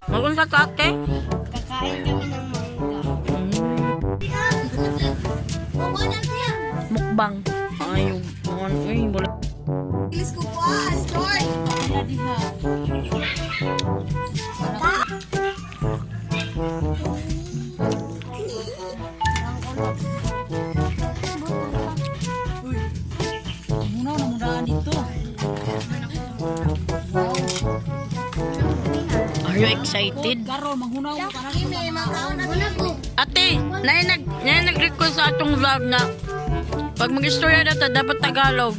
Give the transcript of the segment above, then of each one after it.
Magunsa ta, ate? Kakain kami ng mangga. Mukbang. Ay, uy, wala. Bilis ko po, short. Muna na muna dito. Are you excited? Garo manghunaw ka na. Kimi, makaon na sila. Ate, naay nag-request sa atong vlog na pag mag-istorya na ta, dapat Tagalog.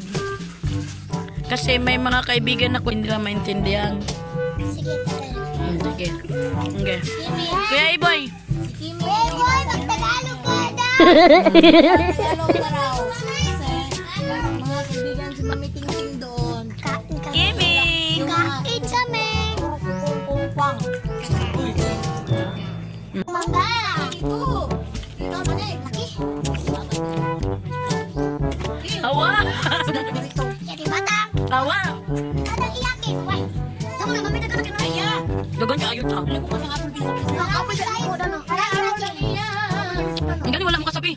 Kasi may mga kaibigan ako hindi nila maintindihan. Sige, Tagalog. Sige. Okay. Kimi, Kuya Iboy, Kimi. Hey, boy, magtagalog ka daw. Tagalog ka raw. Kasi mga kaibigan si Mami Ting doon. Kain kami. Kimi! Kain kami. Kung kwang. Mangga. Ito. Ito man eh. Laki. Awa! Yati batang. Awa! Batang iyakin. Why? Kamu na mami nagkaroon ka Aya. Dagan ka ayot ha. Alam ko ka sa apple pizza. Nakapul sa iyo. Ang galing wala mo kasabi.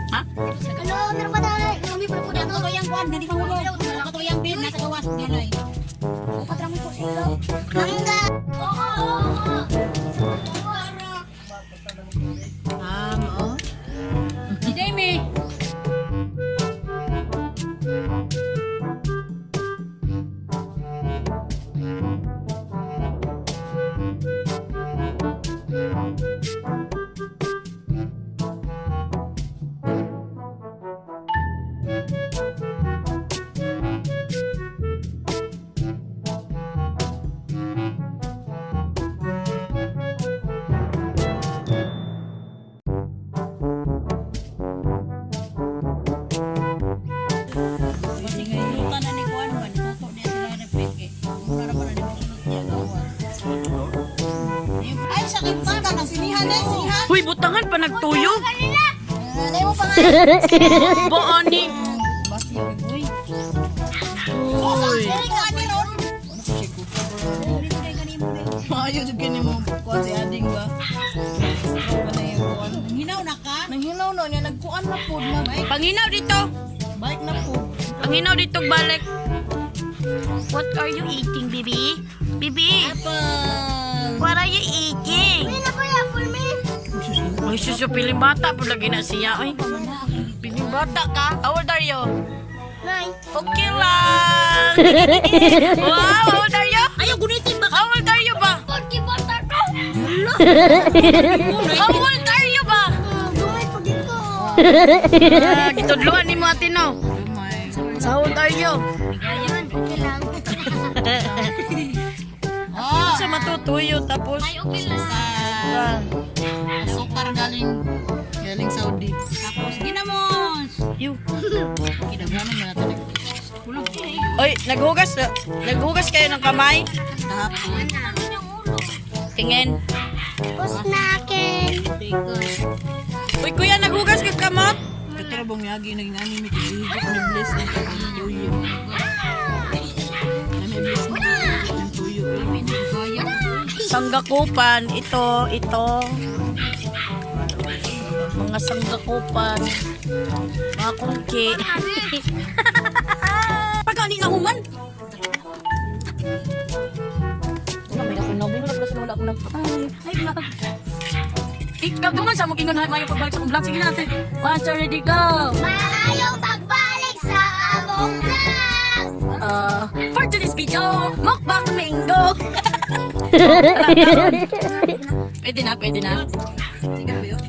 Ha? Ano, meron pa tayo. Kami pa po Ang katoyang kwan, hindi mahulog. Ang katoyang bin nasa gawas nilay. Mangga. Oo. Oh. Si Jamie. Kasi ngayon, na ni Kwan man, tuto niya sila na peke. Mura na pala ni Masunod niya gawas. Ay, sakit pa ka ng sinihan eh, sinihan. Huy, butangan pa nagtuyo. Nanay mo pa nga. Baani. Basi, uy. Uy. Dili ka ani ron. Maayo jud kini mo kuan si ading ba. Kanang kuan. Hinaw na ka? Nanghinaw no niya nagkuan na pod na Panginaw dito. bike na pod. Panginaw dito balik. What are you eating, baby? Baby, Apple. what are you eating? Uy, na po yan, full meal. Ay, suso, piling bata po lagi na siya. Ay, piling bata ka? How old are you? 9. Okay lang. Wow, how old are you? Ayaw, gunitin ba? How old are you ba? 44 ko. How old are you ba? Gumay po dito. Ah, gitudluan ni mo ate no. How old are you? Ayun, okay lang. Oh, Sa matutuyo tapos. Ay, okay lang. Ah, Sukar galing galing Saudi. Tapos, ginamos. You. Kidaghanon man nato nag Oy, naghugas naghugas kayo ng kamay? kahapon. Tingin. Usnakin. Uy, kuya, naghugas ka kamot? Katira bang miagi naging ani mi kay ni bless ang tuyo. Nami bless ang tuyo. Sanggakupan, ito, ito. Mga sanggakupan. Mga kungki. Pagkani na human. Wala, may ako nobel. Wala, wala, wala ako nag... Ay, ay, vlog. Ikaw duman sa mong ingon mayo pagbalik sa akong vlog. Sige na natin. One, two, ready, go! Maayong pagbalik sa among vlog. For today's video, mukbang mango. Pwede na, pwede na. Sige ba yun?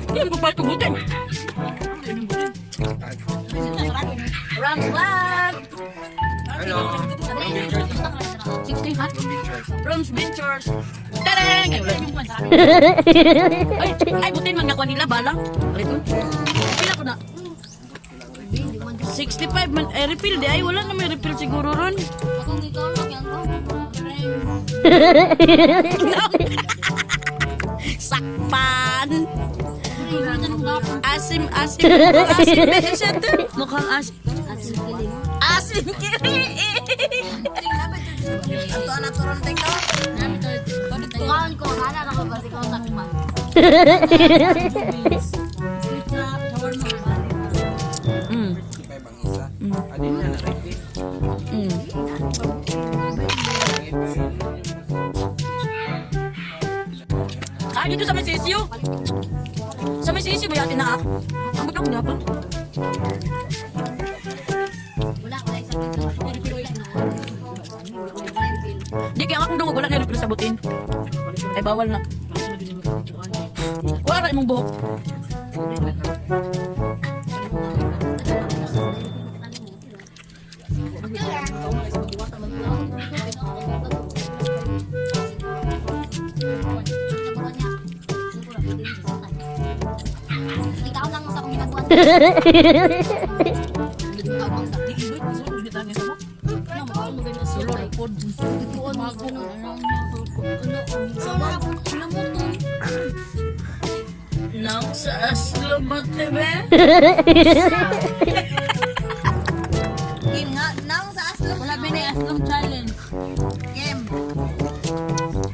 Hindi mo pa tugutin. Rams vlog. Hello. 16 ha? Rams Ventures. Tarang! Ay, wala. Ay, ay, butin man nakuha nila, balang. Rito. Pila ko na. 65 man, eh, refill di ay, wala na may refill siguro ron. Akong ikaw lang yan ko. Sakpan! Asim, asim. Mukhang asim. Siya to. Mukhang asim. Asim kiri. Ato na turon tayo ka. Tukaon ko, sana ako ba ikaw sa akin man. 65 ang isa. Adin na na Ah, dito sa may sisiyo. Sa may sisiyo, may atin na ah. Ang ba't ako nga pa? Wala ko sa akin. Di kaya akong dungog, wala na rin sa butin. Ay, bawal na. Wala ra imong buhok. Ikaw lang sa akong ginagawa. Nang sa aslo matebe. Game nga nang sa aslong. Wala ba na aslong challenge? Game.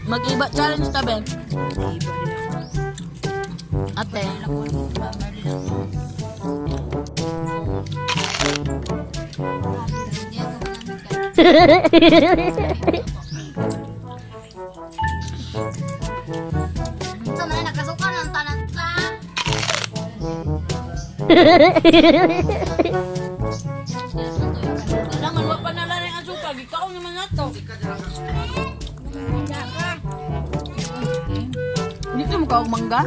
Mag-iba challenge ta, Ben. Ate. Sa mga nakasuka ng tanan ka. Kailangan wa pa na lang ang asukal. Ikaw naman nato. Dito mo ka og mangga?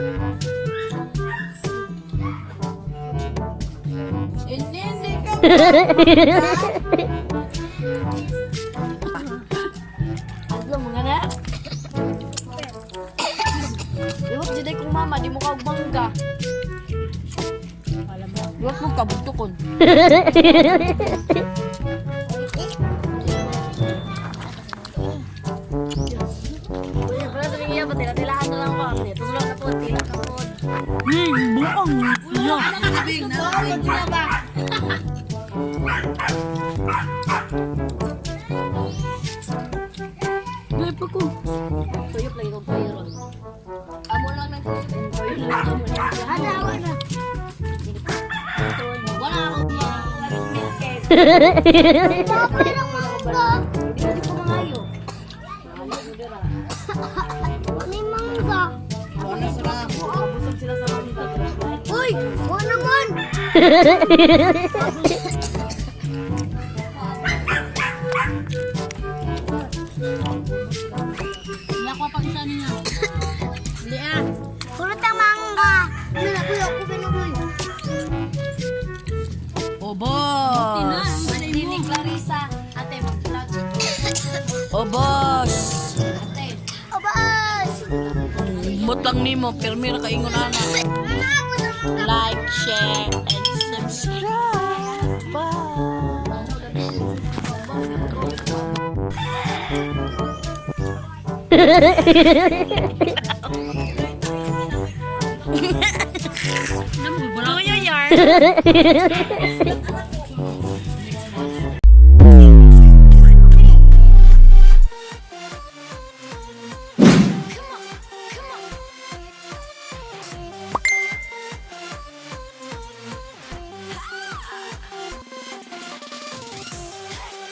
Hindi ka. Aslo mo nga na. Liwat jud kong mama, di mo ka og mangga. Liwat mo kabugtukon. Pero sa niya ba tila-tilahan na lang pa. Tutulong na po, tila ka po. Buong. Nabing na. Dili pa ko. Tuyok lagi kong tuyo ron. Amo lang ng tuyo. Amo lang. Hana, wala. Wala akong mangga. Hindi ko mangayo. May mangga. Wala sura. Uy! Wala naman! Wala ko pang isa niya. Hindi ah. Puro ta mangga. Wala ko ako pinuloy. Oh, boss. Ni Clarissa. Ate, mag-vlog. Oh, boss. Ate. Oh, boss! Bot lang nimo, pirmi ra kaingon ana. Like, share, and subscribe. Bye. Tuyo yarn.